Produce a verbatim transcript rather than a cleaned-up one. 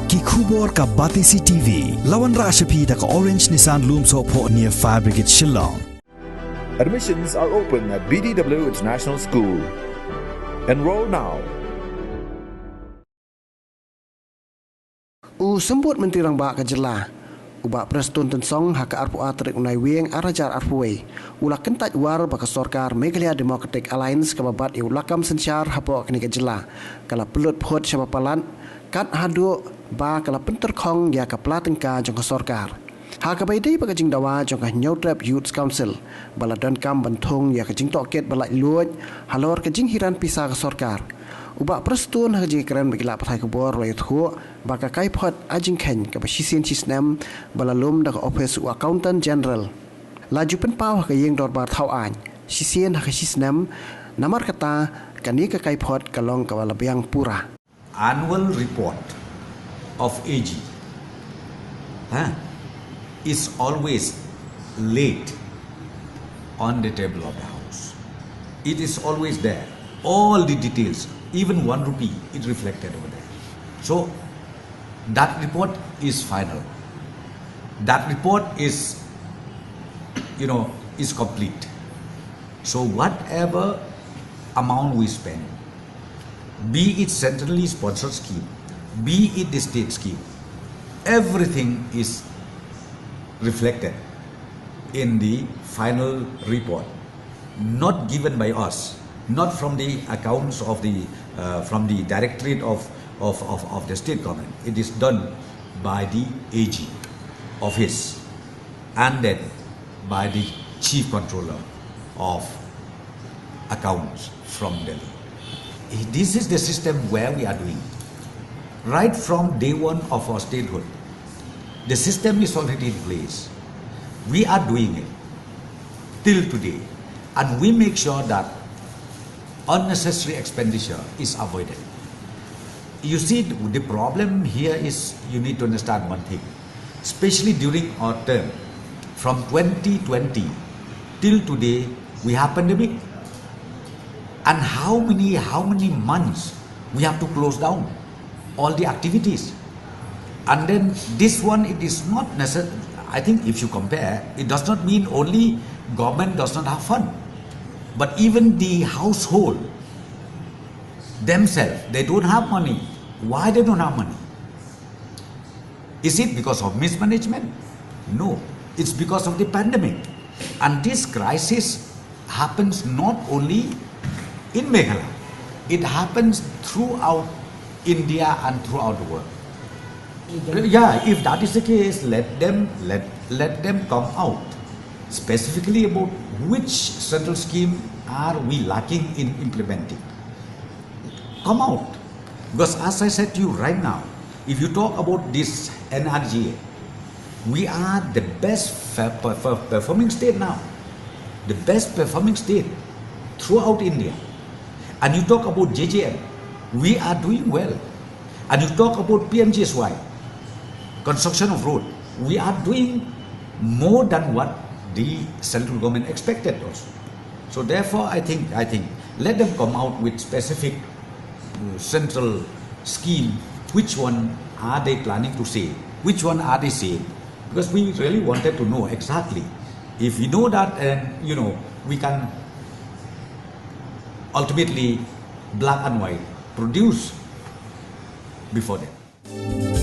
Ki khubor ka Batesi T V. La wanrah sha phi da ka Orange Nissan Lumsohphoh near Fire Brigade Shillong. Admissions are open at B D W International School. Enroll now. U Symbud Myntri Rangbah ka Jylla, u Bah Prestone Tynsong, ha ka arphew ar tarik u Naiwieng ar hajar arphew wei, u la kyntait war ba ka sorkar Meghalaya Democratic Alliance kaba bat ïa u lakam synshar hapoh kane ka jylla ka la pynlut phut shaba palat kat haduh ba ka la pyntyrkhong ïa ka pla tyngka jong ka sorkar. Ha kaba ïadei bad ka jingdawa jong ka Hynñiewtrep Youth Council ba la donkam ban thung ïa ka jingtohkit ba laitluid halor ka jinghiar pisa ka sorkar, u Bah Prestone ha ka jingkren bad ki lad pathai khubor u la ïathuh ba ka kaiphod ai jingkheiñ kaba shisien shisnem ba la lum da ka ophis u Accountant General la ju pynpaw ha ka ïing dorbar thaw aiñ shisien ha ka shisnem. Namar kata, kane ka kaiphod ka long kaba la biang pura. Annual report of A G, huh, is always laid on the table of the House. It is always there. All the details, even one rupee, is reflected over there. So that report is final. That report is, you know, is complete. So whatever amount we spend, be it centrally sponsored scheme, be it the state scheme, everything is reflected in the final report, not given by us, not from the accounts of the, uh, from the directorate of, of, of, of the state government. It is done by the A G office and then by the chief controller of accounts from Delhi. This is the system where we are doing. Right from day one of our statehood, the system is already in place. We are doing it till today, and we make sure that unnecessary expenditure is avoided. You see, the problem here is, you need to understand one thing, especially during our term, from twenty twenty till today, we have pandemic. And how many, how many months we have to close down all the activities? And then this one, it is not necessary. I think if you compare, it does not mean only government does not have fund, but even the household themselves, they don't have money. Why they don't have money? Is it because of mismanagement? No, it's because of the pandemic. And this crisis happens not only in Meghalaya, it happens throughout India and throughout the world. Yeah, if that is the case, let them, let, let them come out specifically about which central scheme are we lacking in implementing. Come out. Because as I said to you right now, if you talk about this N R G A, we are the best performing state now. The best performing state throughout India. And you talk about J J M, we are doing well. And you talk about P M G S Y, construction of road, we are doing more than what the central government expected also. So therefore, I think, I think, let them come out with specific uh, central scheme. Which one are they planning to say? Which one are they saying? Because we really wanted to know exactly. If we know that, and you know, we can ultimately, black and white, produce before them.